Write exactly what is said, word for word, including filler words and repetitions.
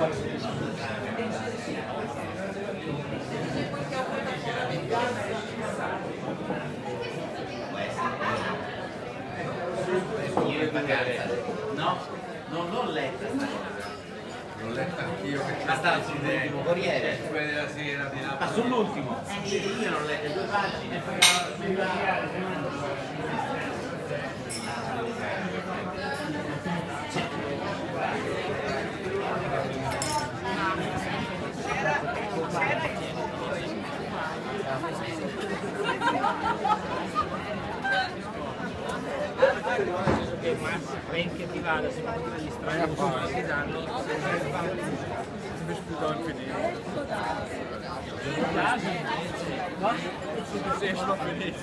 No, no, non l'ho letta sta cosa. L'ho letta anch'io, che c'è... Ma sta sull'ultimo Corriere? Quella della sera di là. Ma sull'ultimo? Sì, io l'ho letta due pagine. Ben che ti vada, se no gli strani non si danno. Sì, sto finendo.